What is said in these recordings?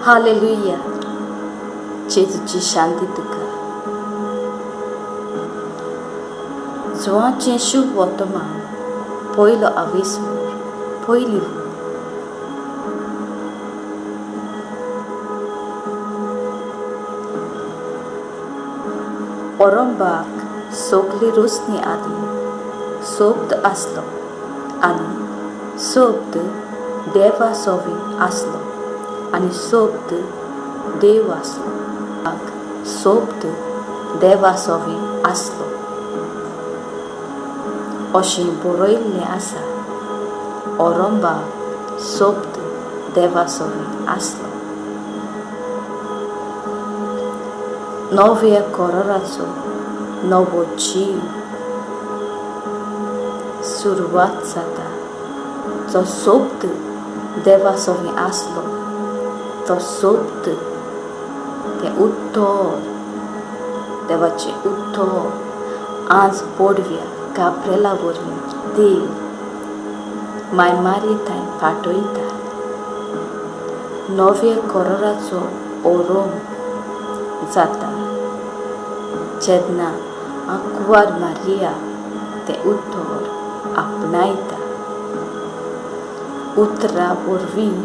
Hallelujah. जेजूची शांती तुका. जुवाचें शुभ वर्तमान, पयलो आवेसवर, पयली वळ. ओरंबाक सगली रोसणी आदी सोब्द आसलो आनी सोब्द देवा सोवी आसलो आनी सोब्द देव आसलो. सोब्द देवा सोवी आसलो अशें बरयल्लें आसा. ओरंबाक सोब्द देवा सोवी आसलो. नव्या कराराचो नवो जीव सुरवात जाता. जो सोब्द देवा सोवी आसलो तो सोब्द तें उत्तर, देवाचें उत्तर आज पोडव्या गाब्रेला वरवीं देव माय मारी थंय पाठयता. नव्या कराराचो ओरोम जाता जेन्ना आंकवार मारिया तें उत्तर आपणायता. उतरा वरवीं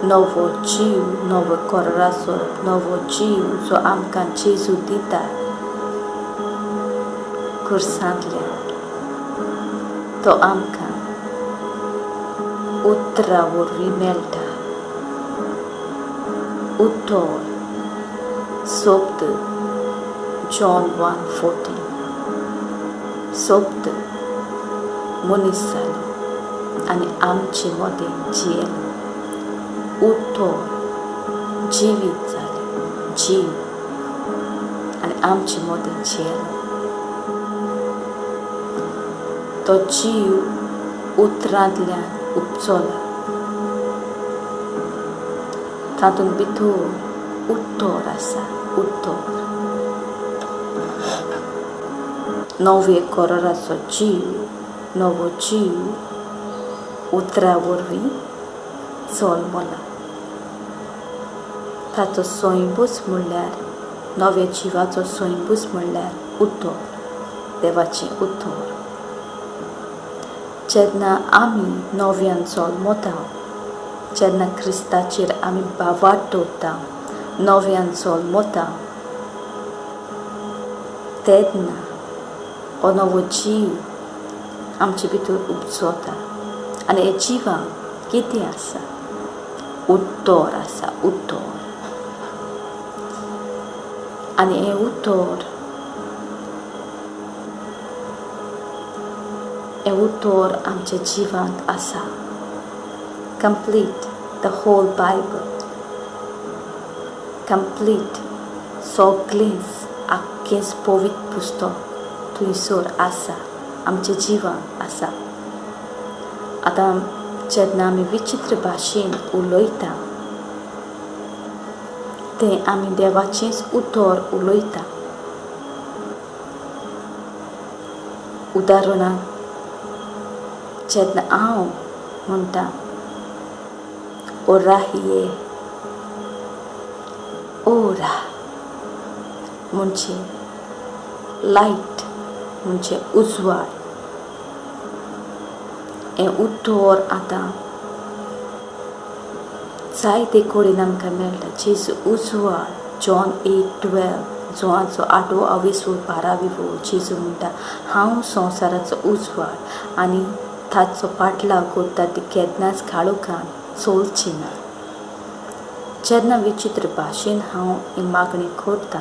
नवो जीव, नवो कराराचो नवो जीव जो आमकां जेजू दिता खुर्सांतल्यान, तो आमकां उतरा वरवीं मेळटा. उत्तर शब्द जॉन 1:14. शब्द मनीस जालो आनी आमचे मदें जियेलो. उत्तर जिवीत जालें, जीव आनी आमचे मदें जियेलो. तो जीव उतरांतल्यान उपचोला. तातूंत भितर उत्तर आसा. उत्तर नवे कराराचो जीव, नवो जीव उतरा वरवीं जल्मला. ताचो स्वयंभूच म्हणल्यार नव्या जिवाचो स्वयंभूच म्हणल्यार उत्तर, देवाचें उत्तर. जेन्ना आमी नव्यान जल्मता, जेन्ना क्रिस्ताचेर आमी भावार्थ दवरता, नव्यान जल्मता, तेन्ना हो नवो जीव आमचे भितर उपजता. आनी हे जिवाक कितें आसा? उत्तर आसा. उत्तर. आनी हें उत्तर, हें उत्तर आमच्या जिवांत आसा. Complete the whole Bible, complete सगळेंच, आख्खेंच पवित्र पुस्तक थंयसर आसा, आमच्या जिवांत आसा. आतां जेन्ना आमी विचित्र भाशेन उलयता तें आमी देवाचेंच उतर उलयता. उदाहरणाक जेन्ना हांव म्हणटा ओराहिये ओरा, म्हणजे लायट, म्हणजे उजवाड. हें उतर आतां जायते कडेन आमकां मेळटा. जेजू उजवाड, जॉन 8:12, जोवाचो आठवो अवेसो बारावी वळ. जेजू म्हणटा, हांव संवसाराचो उजवाड आनी ताचो पाटलाव करता ती केन्नाच काळोखान चलची ना. जेन्ना विचित्र भाशेन हांव ही मागणी करता,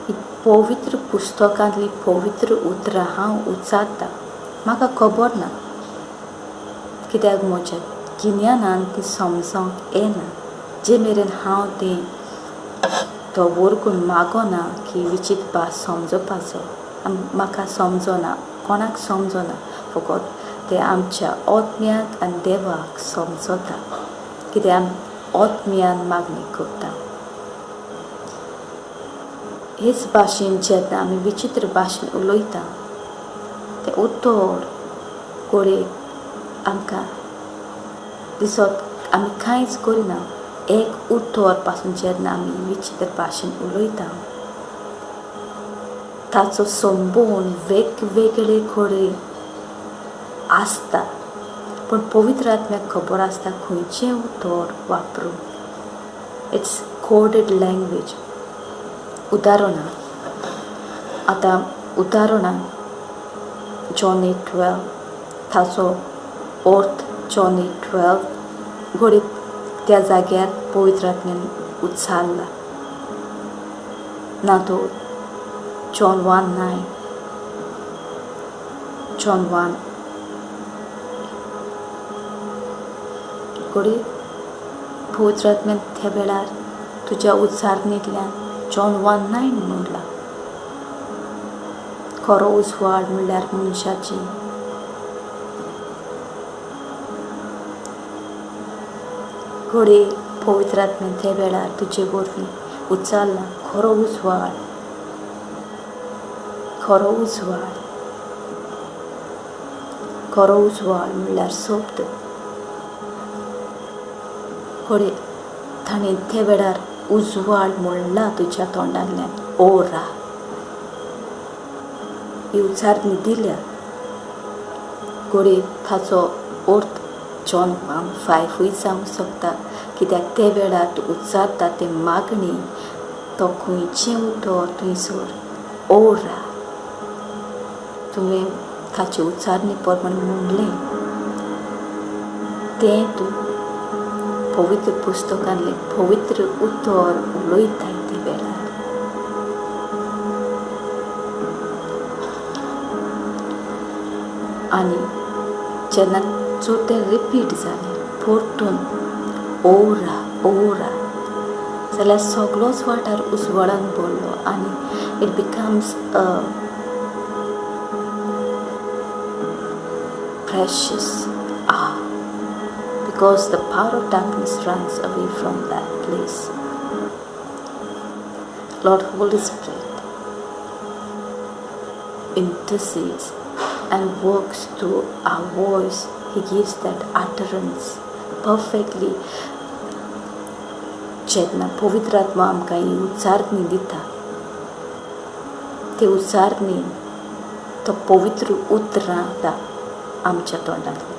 ही पवित्र पुस्तकांतली पवित्र उतरां हांव उच्चारता, म्हाका खबर ना कित्याक म्हज्या गिन्यानान ती समजोंक येना. जे मेरेन हांव ती तो वर्गून मागना की विचित्र भास समजपाचो, म्हाका समजना, कोणाक समजना, फकत ते आमच्या आत्म्याक आनी देवाक समजता, कित्याक आमी आत्म्यान मागणी करता. हेच भाशेन जेन्ना आमी विचित्र भाशेन उलयता तें उत्तर घडये आमकां दिसत आमी कांयच करिना. एक उतर पासून जेन्ना आमी विचित्र भाशेन उलयता ताचो संबंद वेगवेगळे कडेन आसता, पूण पवित्र आत्म्याक खबर आसता खंयचें उतर वापरूं. It's coded language. उदाहरणां आतां उदाहरणां जॉन 8:12 ताचो अर्थ जॉन 8:12 घडये त्या जाग्यार पवित्र आत्म्यान उच्चारला ना तो जॉन 1:9 जॉन 1 घडये पवित्र आत्म्यान त्या वेळार तुज्या उच्चारणेंतल्यान जॉन 1:9 म्हणला. खरो उजवाड म्हणल्यार मनशाची घडये पवित्र आत्म्यान त्या वेळार तुजे वरवीं उच्चारला खरो उजवाड, खरो उजवाड, खरो उजवाड म्हणल्यार शब्द. घडये ताणें त्या वेळार उजवाड म्हणला तुज्या तोंडांतल्यान ओरा ही उच्चारणी दिल्या. घडये ताचो अर्थ जॉन 1:5 जावंक शकता, कित्याक ते वेळार तूं उच्चारता ते मागणी तो खंयचें उतर थंयसर ओरा तुवें ताचे उच्चारणे प्रमाण म्हणलें तें तूं पवित्र पुस्तकांतलें पवित्र उतर उलयताय ते वेळार. आनी जेन्ना चड तें रिपीट जालें परतून ओरा ओरा जाल्यार सगळोच वाठार उजवाडान भरलो आनी it becomes a precious hour because the power of darkness runs away from that place. Lord Holy Spirit intercedes and works through our voice. He gives that utterance perfectly. जेन्ना पवित्र आत्मा आमकां ही उच्चारणी दिता ते उच्चारणी तो पवित्र उतरां आमच्या तोंडांतल्यान.